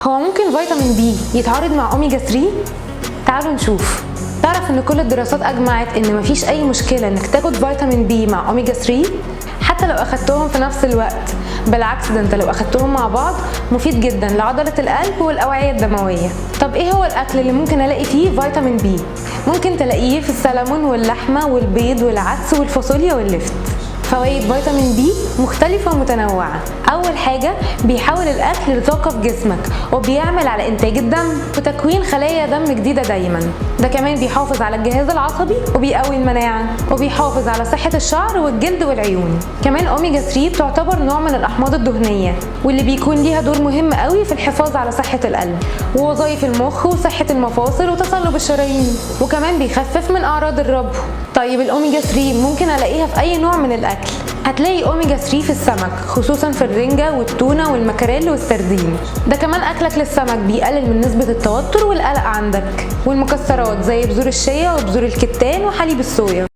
هو ممكن فيتامين بي يتعارض مع اوميجا 3؟ تعالوا نشوف. تعرف ان كل الدراسات اجمعت ان مفيش اي مشكلة انك تاخد فيتامين بي مع اوميجا 3 حتى لو اخدتهم في نفس الوقت. بالعكس، ده انت لو اخدتهم مع بعض مفيد جدا لعضلة القلب والاوعية الدموية. طب ايه هو الاكل اللي ممكن الاقي فيه فيتامين بي؟ ممكن تلاقيه في السلمون واللحمة والبيض والعدس والفاصوليا واللفت. فوائد فيتامين بي مختلفة ومتنوعة. أول حاجة، بيحول الأكل لطاقة في جسمك، وبيعمل على إنتاج الدم وتكوين خلايا دم جديدة دايما. ده كمان بيحافظ على الجهاز العصبي وبيقوي المناعة وبيحافظ على صحة الشعر والجلد والعيون. كمان أوميجا 3 بتعتبر نوع من الأحماض الدهنية، واللي بيكون ليها دور مهم قوي في الحفاظ على صحة القلب ووظائف المخ وصحة المفاصل وتصلب الشرايين، وكمان بيخفف من أعراض الربو. طيب، الأوميجا 3 ممكن ألاقيها في أي نوع من الأكل؟ هتلاقي اوميجا 3 في السمك، خصوصا في الرنجة والتونة والمكاريل والسردين. ده كمان اكلك للسمك بيقلل من نسبة التوتر والقلق عندك. والمكسرات زي بذور الشيا وبذور الكتان وحليب الصويا.